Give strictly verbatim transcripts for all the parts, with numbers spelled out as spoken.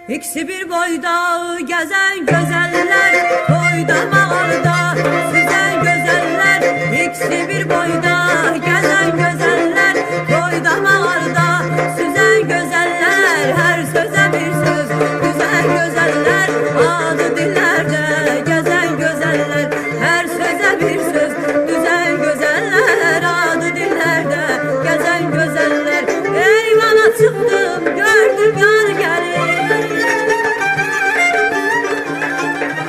ایکیسی بیر بویدا گزن گؤزللر، تویدا ماغاردا سوزن گؤزللر. ایکیسی بیر بویدا گزن گؤزللر، تویدا ماغاردا سوزن گؤزللر. هر سؤزه بیر سؤز دوزن گؤزللر، آدی دیللرده گزن گؤزللر. هر سؤزه بیر سؤز دوزن گؤزللر، آدی دیللرده گزن گؤزللر. ایوانا چیخدیم، گؤردوم یار گلیر.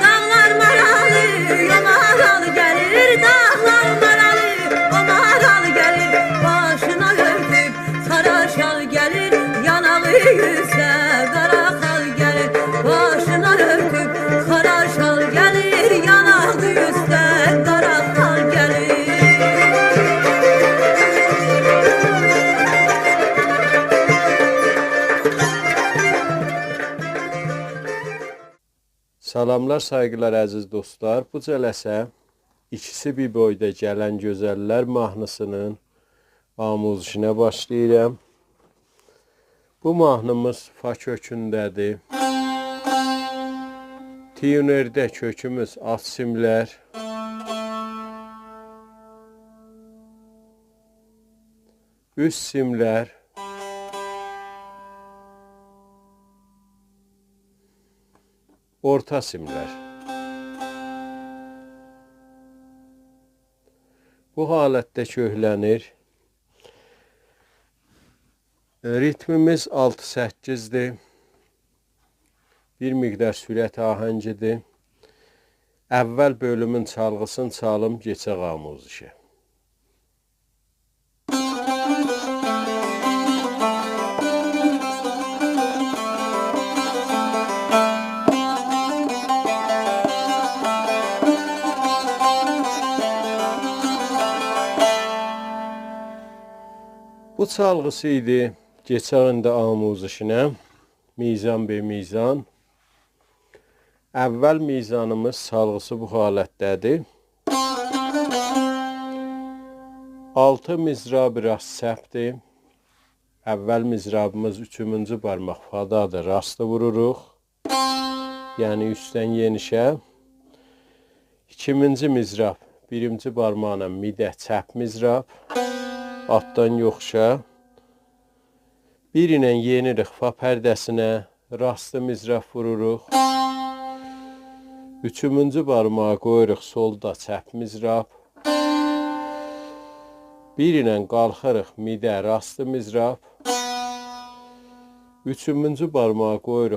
داغلار مارالی، او مارال گلیر، داغلار مارالی، او مارال گلیر. باشینا اؤرتوب قارا شال گلیر، یاناغی اوسته قارا خال گلیر. باشینا اؤرتوب قارا شال گلیر، یاناغی اوسته قارا خال گلیر. سلاملار، سایغیلار، عزیز دوستلار. بو جلسه ایکیسی بیر بویدا گلن گؤزللر ماهنی‌سینین آموزشینه باشلاییرام. بو ماهنیمیز فا کؤکونده‌دیر. تیونرده کؤکوموز آلت سیملر، اوست سیملر، اورتا سیملر. بو حالتده کؤکلنیر. ریتمیمیز آلتی سککیزدیر. بیر مقدار سرعت آهنگیدیر. اول بؤلومون چالغی‌سینی چالیم، کئچک آموزشه. بو چالغی‌سی ایدی. کئچک ایندی آموزشینه. میزان به میزان. اول میزانیمیز چالغی‌سی بو حالتده‌دیر. آلتی مضراب راست چپدیر. اول مضرابیمیز اوچومونجو بارماق فادادیر، راستی ووروروق. یعنی اوستدن یئنیشه. ایکیمینجی مضراب، بیرینجی بارماقلا می‌ده، چپ مضراب. آلتدان یوخوشا. بیر ایله یئنیریک فا پرده‌سینه، راستی مضراب ووروروق. اوچومونجو بارماغی قویوروق سولدا، چپ مضراب. بیر ایله قالخیریق می‌ده، راستی مضراب. اوچومونجو بارماغی قویوروق